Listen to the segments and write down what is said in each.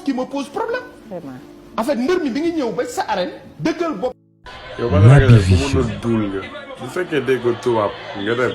qui me pose problème. Vraiment. En fait mbër mi bi nga ñëw ba sa arène dëggal bopp. yow ba nga ne bu mën a duul nga bu fekkee déggoo tubaab nga dem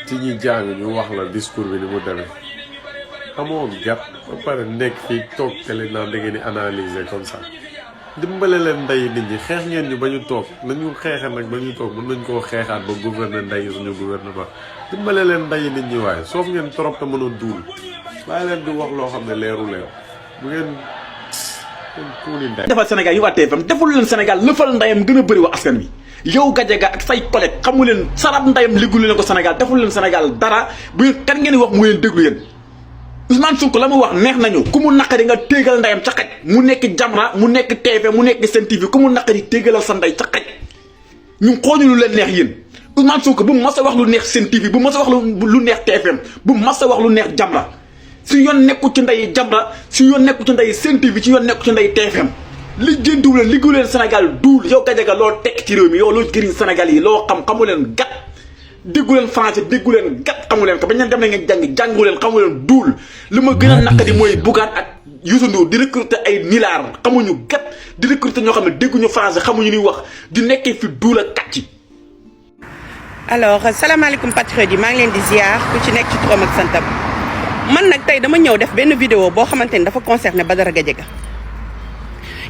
ci ñi jàng ñu wax la discours bi ni mu demee amoo gat ba pare nekk fii toog tele naan da ngeen di analyser comme ça dimbale leen ndey nit ñi xeex ngeen ñu ba ñu toog nañu xeexal nag ba ñu toog mën nañ koo xeexaat ba gouverner ndey suñu gouvernement dimbale leen ndey nit ñi waaye soof ngeen trop te mën a duul bàyyi leen di wax loo xam ne leeru leer bu ngeen defal Sénégal yu waa TFM deful leen Sénégal lëfal ndayam gën a bëri wax askan wi yow Gadiaga ak say collègue xamu leen sarab ndayam liggul leen ko Sénégal deful leen Sénégal dara bu kan ngeen wax mu leen déglu yéen Ousmane Sonko la mu wax neex nañu ku mu naqari nga téegal ndayam ca xaj mu nekk Jamra mu nekk TFM mu nekk Sen TV ku mu naqari téegalal sa nday ca xaj ñu xooñu lu leen neex yéen Ousmane Sonko bu mu mas a wax lu neex Sen TV bu mu mas a wax lu neex TFM bu mu mas a wax lu neex Jamra su yoon nekku ci ndey Jamra su yoon nekku ci ndey Sen TV ci yoon nekku ci ndey TFM li jënduwu leen liggéeyu leen Sénégal duul yow Gadiaga loo tekk ci réew mi yow loo jëriñ Sénégal yi loo xam xamu leen gat déggu leen français déggu leen gat xamu leen ko bañ leen dem na ngeen jàngu leen xamu leen duul li ma gën a naqadi mooy Bougane ak Youssou Ndour di recruter ay nilaar xamuñu gat di recruter ñoo xam ne dégguñu français xamuñu ni wax di nekkee fi duul ak kàcci. alors salaamaaleykum patriotes yi maa ngi leen di ziar ku ci nekk ci turam ak santam man nag tey dama ñëw def benn vidéo boo xamante ni dafa concerné Badara Gadiaga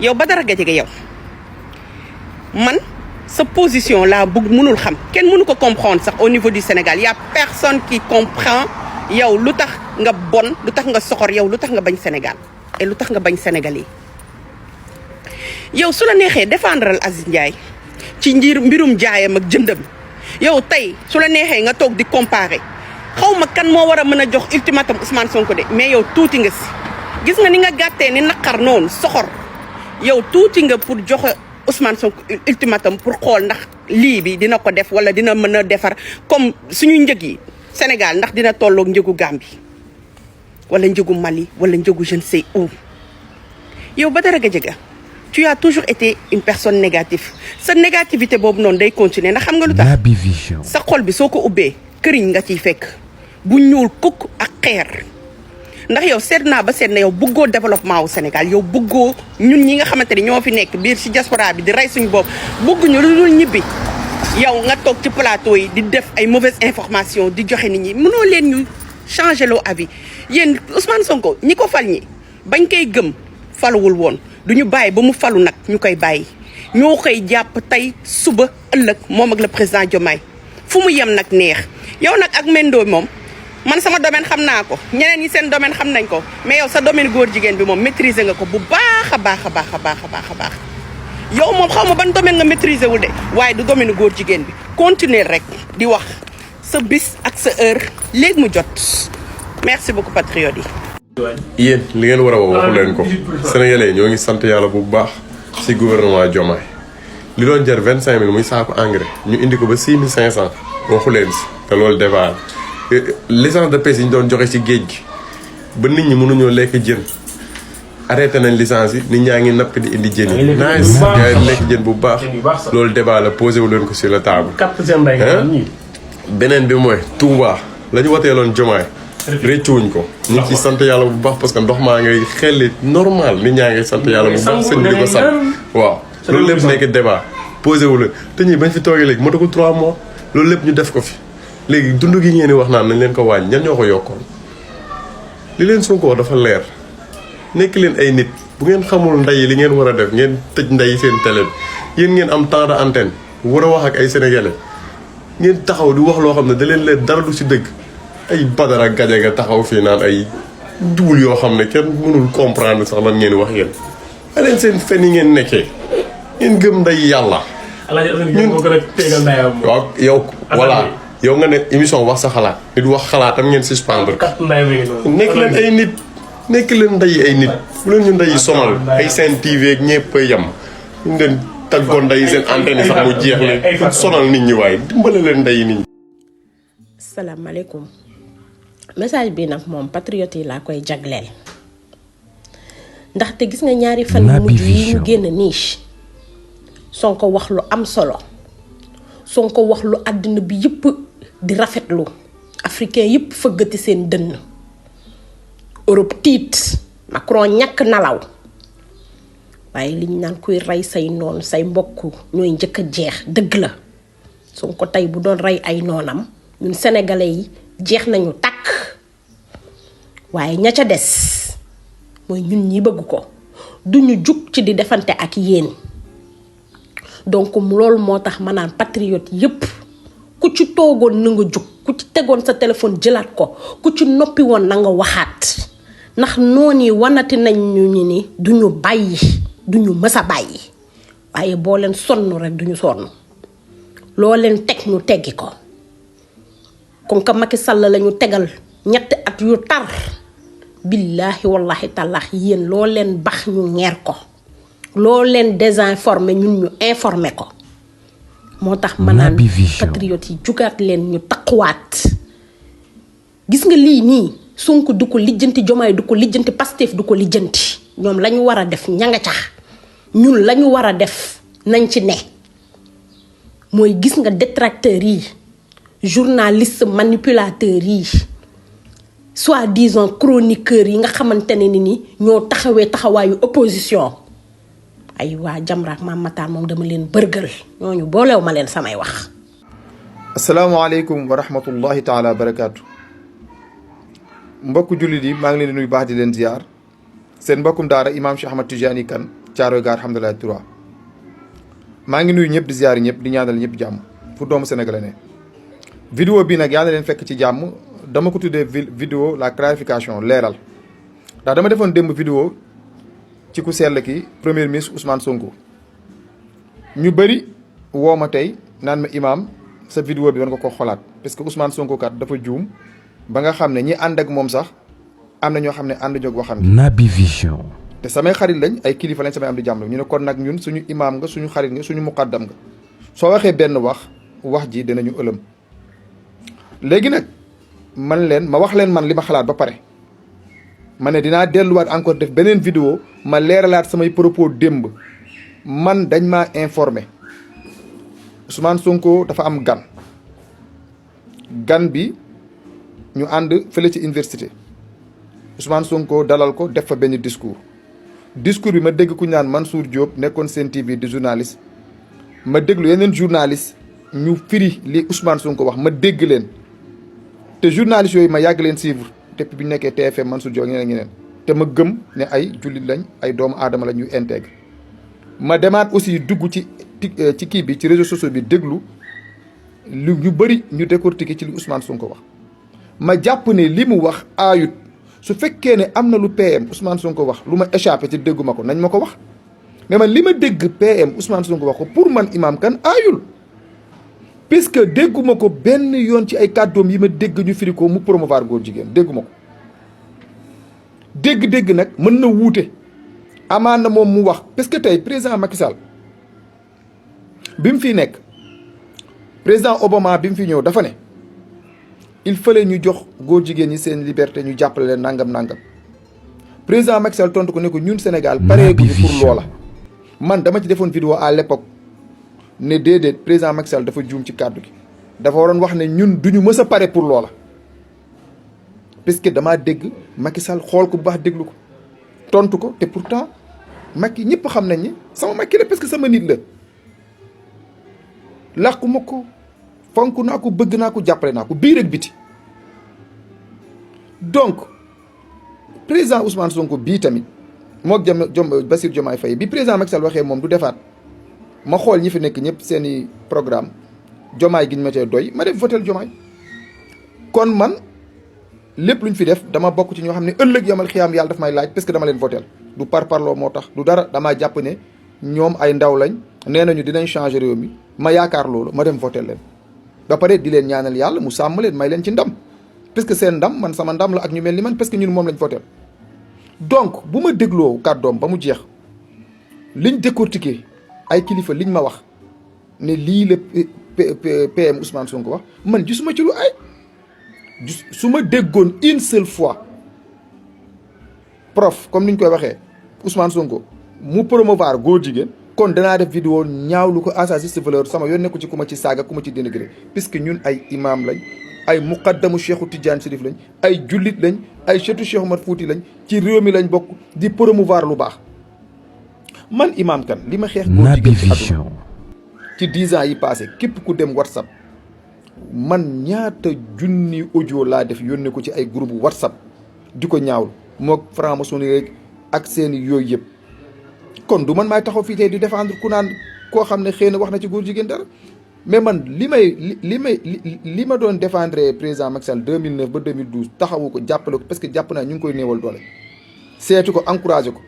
yow Badara Gadiaga yow man sa position laa bëgg mënul xam kenn mënu ko comprendre sax au niveau du Sénégal y a personne qui comprend yow lu tax nga bon lu tax nga soxor yow lu tax nga bañ Sénégal et lu tax nga bañ Sénégalais yow su la neexee défendral Aziz Ndiaye ci mbirum jaayam ak jëndam yow tey su la neexee nga toog di comparer xaw ma kan moo war a mën a jox ultimatum Ousmane Sonko de mais yow tuuti nga si gis nga ni nga gàttee ni naqar noonu soxor yow tuuti nga pour joxe Ousmane Sonko ultimatum pour xool ndax lii bi dina ko def wala dina mën a defar comme suñu njëg yi Sénégal ndax dina tolloog njëgu Gambie wala njëgu Mali wala njëgu je ne sais où yow Badara Gadiaga tu as toujours été une personne négative sa négativité boobu noonu day continuer ndax xam nga lu tax sa xol bi soo ko ubbee këriñ nga ciy fekk bu ñuul kukk ak xeer ndax yow seet naa ba seet na yow bëggoo développement wu Sénégal yow bëggoo ñun ñi nga xamante ni ñoo fi nekk biir ci diaspora bi di rey suñu bopp bëgguñu lu dul ñibbi yow nga toog ci plateau yi di def ay mauvaise information di joxe nit ñi mënoo leen ñu changer loo avis yéen Ousmane Sonko ñi ko fal ñi bañ koy gëm faluwul woon duñu bàyyi ba mu falu nag ñu koy bàyyi ñoo koy jàpp tey suba ëllëg moom ak le président Diomaye fu mu yem nag neex yow nag ak Mendo moom man sama domaine xam naa ko ñeneen ñi seen domaine xam nañ ko mais yow sa domaine góor jigéen bi moom maîtriser nga ko bu baax a baax a baax a baax a baax a baax yow moom xaw ma ban domaine nga maîtriser wul de waaye du domaine góor jigéen bi continuer rek di wax sa bis ak sa heure léegi mu jot merci beaucoup patriotes yi. yéen li ngeen war a waxu leen ko sénégalais ñoo ngi sant yàlla bu baax ci gouvernement Diomaye li doon jar 25000 muy saako engrais ñu indi ko ba 6500 waxu leen si te loolu débat licence de pêche yi ñu doon joxe ci géej gi ba nit ñi mënuñoo lekk jën arrêté nañ licence yi nit ñaa ngi napp di indi jën yi nice gars yi lekk jën bu baax loolu débat la posé wu leen ko sur la table beneen bi mooy Touba la ñu wateeloon Diomaye réccuwuñ ko ñu ngi ciy sant yàlla bu baax parce que ndox maa ngay xelli normal nit ñaa ngay sant yàlla bu baax sëñ bi di ko sant waaw loolu lépp nekk débat posé wu la te ñii bañ fi toogee léegi moo taxul 3 mois loolu lépp ñu def ko fi léegi dund gi ngeen di wax naan nañ leen ko wàññi ñan ñoo ko yokkoon li leen Sonko wax dafa leer nekk leen ay nit bu ngeen xamul ndey li ngeen war a def ngeen tëj ndey seen télé bi yéen ngeen am temps de antenne war a wax ak ay sénégalais ngeen taxaw di wax loo xam ne da leen leen dara du si dëgg ay Badara Gadiaga taxaw fii naan ay duul yoo xam ne kenn mënul comprendre sax lan ngeen wax yéen a leen seen fen yi ngeen nekkee ngeen gëm ndey yàlla waaw yow voilà yow nga ne émission wax sa xalaat nit wax xalaatam ngeen suspendre nekk leen ay nit nekk leen ndey ay nit bu leen ñu ndey sonal ay Sen TV ak ñëpp yem ñu leen taggoon ndey seen antenne sax mu jeex leen sonal nit ñi waaye dimbale leen ndey nit ñi. salaamaaleykum message bi nag moom patriote yi laa koy jagleel ndaxte gis nga ñaari fan yu mujj yi ñu génn niche Sonko wax lu am solo Sonko wax lu àddina bi yëpp di rafetlu africain yëpp fëggati seen dënn Europe tiit Macron ñàkk nalaw waaye liñ naan kuy rey say noon say mbokk ñooy njëkk a jeex dëgg la Sonko tey bu doon rey ay noonam ñun sénégalais yi jeex nañu takk waaye ña ca des mooy ñun ñi bëgg ko duñu jug ci di defante ak yéen donc loolu moo tax ma naan patriote yépp ku ci toogoon na nga jug ku ci tegoon sa téléphone jëlaat ko ku ci noppi woon na nga waxaat ndax noon yi wanati nañ ñu ni duñu bàyyi duñu mës a bàyyi waaye boo leen sonn rek duñu sonn loo leen teg ñu teggi ko kon ka Macky Sall lañu tegal ñetti at yu tar billaahi wallahi tallaahi yéen loo leen bax ñu ñeer ko loo leen désinformé ñun ñu informé ko moo tax ma naan patriote yi jugaat leen ñu takkuwaat gis nga lii nii Sonko du ko lijjanti Diomaye du ko lijjanti Pastef du ko lijjanti ñoom lañu war a def ña nga ca ñun lañu war a def nañ ci ne mooy gis nga détracteurs yi journaliste manipulateurs yi soi-disant chroniqueurs yi nga xamante ne ni ñoo taxawee taxawaayu opposition ay waa Jamra ak Mame Matar moom dama leen bërgël ñooñu boolew ma leen samay wax. asalaamaaleykum wa rahmatullahi taala wa barakaatu. mbokku jullit yi maa ngi leen di nuyu baax di leen ziar seen mbokkum daara imaam Cheikh Ahmad Tidiane Kane Thiaroye Gare alhamdulilah Toura maa ngi nuyu ñëpp di ziar ñëpp di ñaanal ñëpp jàmm fu doomu Sénégal ne. vidéo bi nag yàlla leen fekk ci jàmm dama ko tuddee vidéo la clarification leeral ndax dama defoon démb vidéo ci ku sell ki premier ministre Ousmane Sonko ñu bëri woo ma tey naan ma imaam sa vidéo bi war nga ko xolaat parce que Ousmane Sonko kat dafa juum ba nga xam ne ñi ànd ak moom sax am na ñoo xam ne ànd jóg waxam Naby Vision. te samay xarit lañ ay kilifa lañ samay am di jàmm ñu ne kon nag ñun suñu imaam nga suñu xarit nga suñu muqaddam nga soo waxee benn wax ji dinañu ëlëm léegi nag ma wax leen man li ma xalaat ba pare ma ne dinaa delluwaat encore def beneen vidéo ma leeralaat samay propos démb man dañ maa informé Ousmane Sonko dafa am gan bi ñu ànd fële ci université Ousmane Sonko dalal ko def fa benn discours bi ma dégg ku ñu naan Mansour Diop nekkoon Sen TV di journaliste ma déglu yeneen journaliste ñu firi li Ousmane Sonko wax ma dégg leen te journaliste yooyu ma yàgg leen suivre depuis bi ñu nekkee TFM Mansour Diop ñeneen ñeneen te ma gëm ne ay jullit lañ ay doomu aadama la ñuy intègre ma demaat aussi dugg ci kii bi ci réseaux sociaux bi déglu lu ñu bëri ñu décortiquer ci li Ousmane Sonko wax ma jàpp ne li mu wax aayut su fekkee ne am na lu PM Ousmane Sonko wax lu ma échappé ci dégguma ko nañ ma ko wax mais man li ma dégg PM Ousmane Sonko wax ko pour man Imam Kane aayul puisque dégguma ko benn yoon ci ay kàddoom yi ma dégg ñu firi ko mu promouvoir góor jigéen dégguma ko dégg-dégg nag mën na wuute amaan na moom mu wax parce que tey président Macky Sall bi mu fi nekk président Obama bi mu fi ñëw dafa ne il fallait ñu jox góor jigéen ñi seen liberté ñu jàppale leen nangam président Macky Sall tontu ko ne ko ñun Sénégal pareeguñu pour loola man dama ci defoon vidéo à l'époque ne déedéet président Macky Sall dafa juum ci kàddu gi dafa waroon wax ne ñun duñu mës a pare pour loola parce que damaa dégg Macky Sall xool ko bu baax déglu ko tontu ko te pourtant Macky ñëpp xam nañ ni sama Macky la parce que sama nit la làqu ma ko fonk naa ko bëgg naa ko jàppale naa ko biir ak biti donc président Ousmane Sonko bii tamit mook Bassirou Diomaye Faye bi président Macky Sall waxee moom du defaat ma xool ñi fi nekk ñëpp seeni programme Diomaye gi ñu ma cee doy ma def votel Diomaye kon man lépp lu ñu fi def dama bokk ci ñoo xam ne ëllëg yamal xiyaam yàlla daf may laaj parce que dama leen votel du parparloo moo tax du dara damaa jàpp ne ñoom ay ndaw lañ nee nañu dinañ changer réew mi ma yaakaar loolu ma dem votel leen ba pare di leen ñaanal yàlla mu sàmm leen may leen ci ndam parce que seen ndam man sama ndam la ak ñu mel ni man parce que ñun moom lañ votel donc bu ma dégloo kàddoom ba mu jeex liñ décortiquer ay kilifa liñ ma wax ne lii la PM Ousmane Sonko wax man gisuma ci lu ay su ma déggoon une seule fois prof comme niñ koy waxee Ousmane Sonko mu promouvoir góor jigéen kon danaa def vidéo ñaawlu ko à sa juste valeur sama yoon nekku ci ku ma ci saaga ku ma ci dénigré puisque ñun ay imam lañ ay muqaddamu Cheikhu Tidiane Chérif lañ ay jullit lañ ay chetu Cheikh Omar Fouti lañ ci réew mi lañ bokk di promouvoir lu baax. man Imam Kane li ma xeex góor jigéen ci àdduna ci 10 ans yi passé képp ku dem WhatsApp man ñaata junni audio laa def yónnee ko ci ay groupe WhatsApp di ko ñaawlu moog franc-maçonnerie rek ak seen yooyu yëpp. kon du man maay taxaw fii tey di défendre ku naan koo xam ne xëy na wax na ci góor jigéen dara mais man li ma doon défendre président Macky Sall 2009 ba 2012 taxawu ko jàppale ko parce que jàpp naa ñu ngi koy néewal doole. seetu ko encouragé ko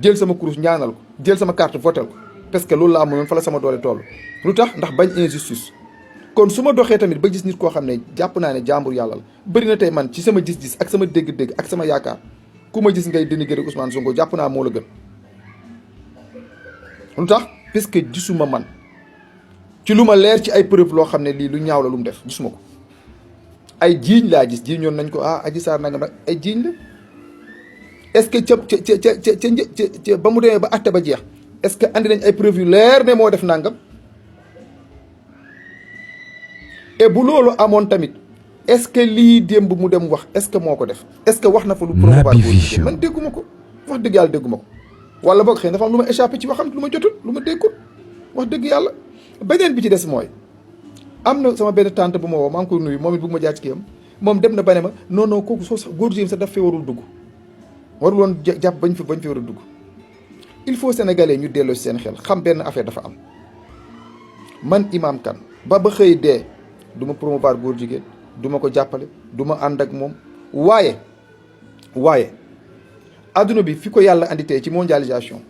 jël sama kurus ñaanal ko jël sama carte votel ko parce que loolu la am moom fa la sama doole toll. lu tax ndax bañ injustice kon su ma doxee tamit ba gis nit koo xam ne jàpp naa ne jàmbur yàlla la bëri na tey man ci sama gis-gis ak sama dégg-dégg ak sama yaakaar ku ma gis ngay dénigrer Ousmane Sonko jàpp naa moo la gën. lu tax parce que gisuma man ci lu ma leer ci ay preuve loo xam ne lii lu ñaaw la lu mu def gisuma ko ay jiiñ laa gis jiiñoon nañ ko Adji Sarr nangam nag ay jiiñ la est-ce que ca ba mu demee ba atte ba jeex est-ce que andi nañ ay preuve yu leer ne moo def nangam et bu loolu amoon tamit est-ce que lii démb mu dem wax est-ce que moo ko def est-ce que wax na fa lu promouvoir man dégguma ko wax dëgg yàlla dégguma ko wala boog xëy dafa am lu ma échappé ci waxam lu ma jotul lu ma déggul wax dëgg yàlla. beneen bi ci des mooy am na sama benn tante bu ma woo maa ngi koy nuyu moom it bëgg ma jaar ci kiyam moom dem na ba ne ma non kooku soo sax góor jigéen sax daf fee warul dugg warul woon jàpp bañ fi war a dugg. il faut sénégalais ñu delloo si seen xel xam benn affaire dafa am man Imam Kane ba xëy dee du ma promouvoir góor jigéen du ma ko jàppale du ma ànd ak moom waaye adduna bi fi ko yàlla andi tey ci mondialisation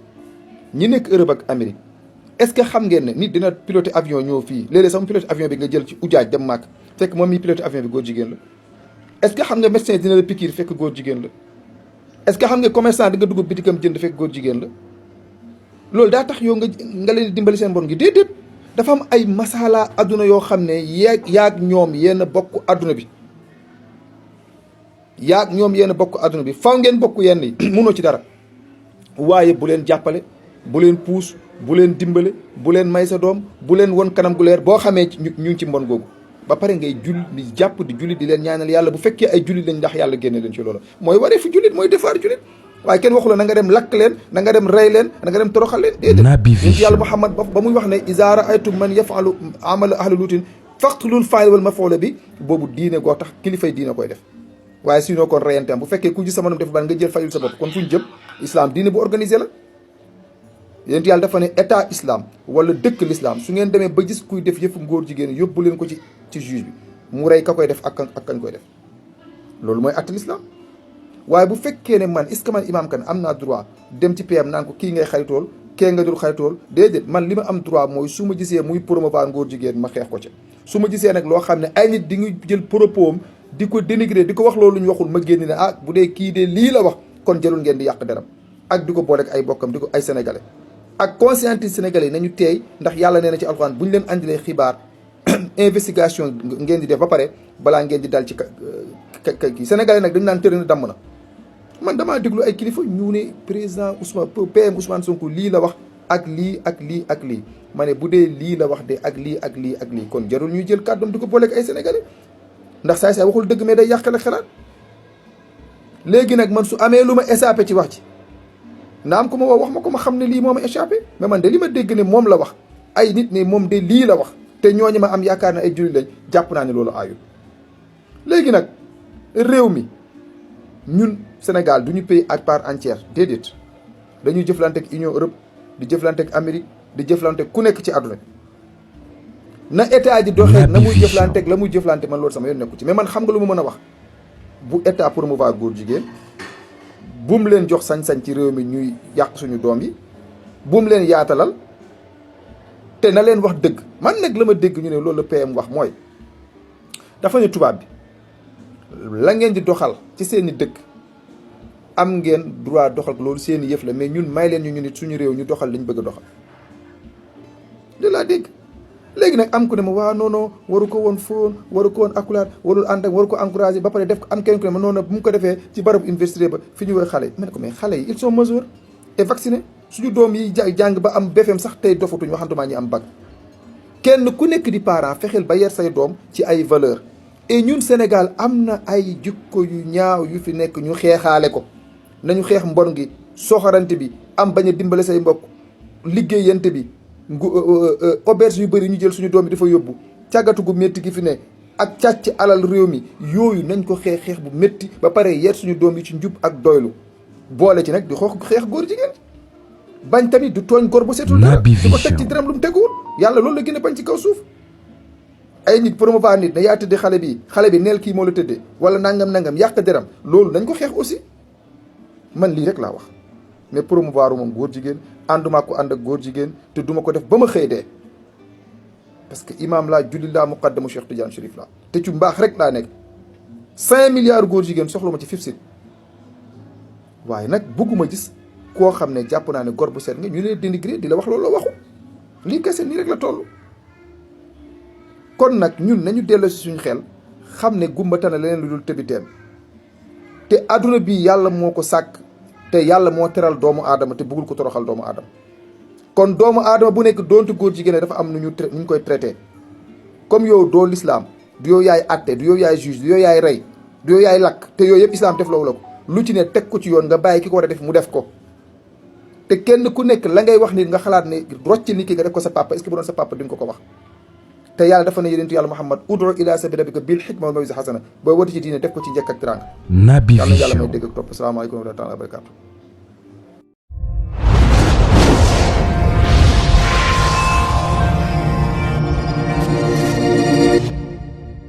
ñi nekk Europe ak Amérique est-ce que xam ngeen ne nit dina piloter avion ñëw fii léeg-léeg sama piloter avion bi nga jël ci ujaaj dem màkk fekk moom mi piloter avion bi góor jigéen la est-ce que xam nga médecin dina la piqûre fekk góor jigéen la est-ce que xam nga commerçant di nga dugg bitikam jënd fekk góor jigéen la loolu daa tax yow nga leen dimbali seen bon gi déedéet dafa am ay masala adduna yoo xam ne yaag ñoom yéen bokk adduna bi faw ngeen bokk yenn yi mënoo ci dara waaye bu leen jàppale bu leen puus bu leen dimbale bu leen may sa doom bu leen won kanam gu leer boo xamee ñu ngi ci mbon googu ba pare ngay di jàpp di jullit di leen ñaanal yàlla bu fekkee ay jullit lañ ndax yàlla génne leen ci loolu mooy waree fi jullit mooy defaar jullit waaye kenn waxu la na nga dem lakk leen na nga dem rey leen na nga dem toroxal leen déedéet yàlla Muhammad ba muy wax ne iza ra'aytum man yafalu amala ahli luutin faqtulul faa'ila wal maf'uula bi boobu diine goo tax kilifay diine koy def waaye sinon kon reyante am bu fekkee ku gis sa mënum def ban nga jël fayul sa bopp kon fu ñu jëm islam diine bu organisé la yéen yàlla dafa ne état islam wala dëkk l'islam su ngeen demee ba gis kuy def yëfu ngóor jigéen yóbbu leen ko ci juge bi mu rey ka koy def ak kañ koy def loolu mooy acte l'islam waaye bu fekkee ne man est-ce que man Imam Kane am naa droit dem ci PM naan ko kii ngay xaritool kee nga dul xaritool déedéet man li ma am droit mooy su ma gisee muy promouvoir ngóor jigéen ma xeex ko ca su ma gisee nag loo xam ne ay nit di nga jël propos am di ko dénigrer di ko wax loolu ñu waxul ma génn ne bu dee kii de lii la wax kon jëlul ngeen di yàq deram ak di ko boole ak ay bokkam di ko ay sénégalais ak conscientiser sénégalais nañu teey ndax yàlla nee na ci alxuraan bu ñu leen andilee xibaar investigation ngeen di def ba pare balaa ngeen di dal ci kii sénégalais nag dañu naan tërë na damm na man damaa déglu ay kilifa ñu ne président PM Ousmane Sonko lii la wax ak lii ak lii ak lii ma ne bu dee lii la wax de ak lii ak lii ak lii kon jarul ñuy jël kàddoom di ko boole ak ay sénégalais ndax saay waxul dëgg mais day yàqale xalaat léegi nag man su amee lu ma échappé ci wax ci naam ko ma wax ma ko ma xam ne lii moo ma échappé mais man de li ma dégg ne moom la wax ay nit ne moom de lii la wax te ñooñu ma am yaakaar ne ay jullit lañ jàpp naa ne loolu aayul léegi nag réew mi ñun Sénégal du ñu pays à part entière déedéet dañuy jëflante ak Union Europe di jëflante ak Amérique di jëflante ku nekk ci àdduna na état ji doxee na muy jëflante ak la muy jëflante man loolu sama yoon nekku ci mais man xam nga lu ma mën a wax bu état promouvoir góor jigéen bu mu leen jox sañ-sañ ci réew mi ñuy yàq suñu doom yi bu mu leen yaatalal te na leen wax dëgg man nag la ma dégg ñu ne loolu la PM wax mooy dafa ne tubaab bi la ngeen di doxal ci seeni dëkk am ngeen droit doxal ko loolu seeni yëf la mais ñun may leen ñu nit suñu réew ñu doxal liñ bëgg a doxal de laa dégg léegi nag am ku ne ma waa non waru ko woon fóon waru ko woon akulaat warul ànd ak waru ko encouragé ba pare def ko am kenn ku ne ma noonu bu mu ko defee ci barabu université ba fi ñu woy xale yi ma ne ko mais xale yi ils sont majeurs et vaccinés suñu doom yi jàng ba am BFM sax tey dofatuñ waxantumaa ñi am bac kenn ku nekk di parent fexeel ba yar say doom ci ay valeur et ñun Sénégal am na ay jikko yu ñaaw yu fi nekk ñu xeexaale ko nañu xeex mbon gi soxorante bi am bañ a dimbale say mbokk liggéeyante bi auberge yu bëri ñu jël suñu doom bi dafa yóbbu càggatu gu métti gi fi ne ak càcc alal réew mi yooyu nañ ko xeex bu métti ba pare yar suñu doom yi ci njub ak doylu boole ci nag di xeex góor jigéen bañ tamit du tooñ góor bu setul dara di ko teg ci dërëm lu mu teguwul yàlla loolu la gën a bañ ci kaw suuf ay nit promouvoir nit ne yaa tëddee xale bi neel kii moo la tëddee wala nangam yàq deram loolu nañ ko xeex aussi man lii rek laa wax mais promouvoir moom góor jigéen ànduma ko ànd ak góor jigéen te duma ko def ba ma xëy dee parce que imam laa julli laa muqaddamu Cheikh Tidiane Chérif laa te ci mbaax rek laa nekk 5 milliards góor jigéen soxla ma ci fifsit waaye nag bëgguma gis koo xam ne jàpp naa ne gor bu set nga ñu leen dénigré di la wax loolu la waxu lii kese nii rek la toll kon nag ñun nañu delloo si suñu xel xam ne gumba tana leneen lu dul tëbiteen te adduna bi yàlla moo ko sàkk te yàlla moo teral doomu aadama te bëggul ko toroxal doomu aadama kon doomu aadama bu nekk doonte góor jigéen dafa am nu ñu koy traité comme yow doo l'islam du yow yaay atte du yow yaay juge du yow yaay rey du yow yaay lakk te yooyu yëpp islam def la ko lu ci ne teg ko ci yoon nga bàyyi ki ko war a def mu def ko te kenn ku nekk la ngay wax nit nga xalaat ne rocc nit ki nga def ko sa papa est-ce que bu doon sa papa di nga ko wax te yàlla dafa ne yonentu yàlla Muhammad ud'u ila sabili rabbika bil hikma wal maw'izati hasana booy wati ci diine def ko ci njëkk ak teraanga. Naby Vision yàlla may dégg ak topp asalaamaaleykum wa rahmatullahi wa barakatuh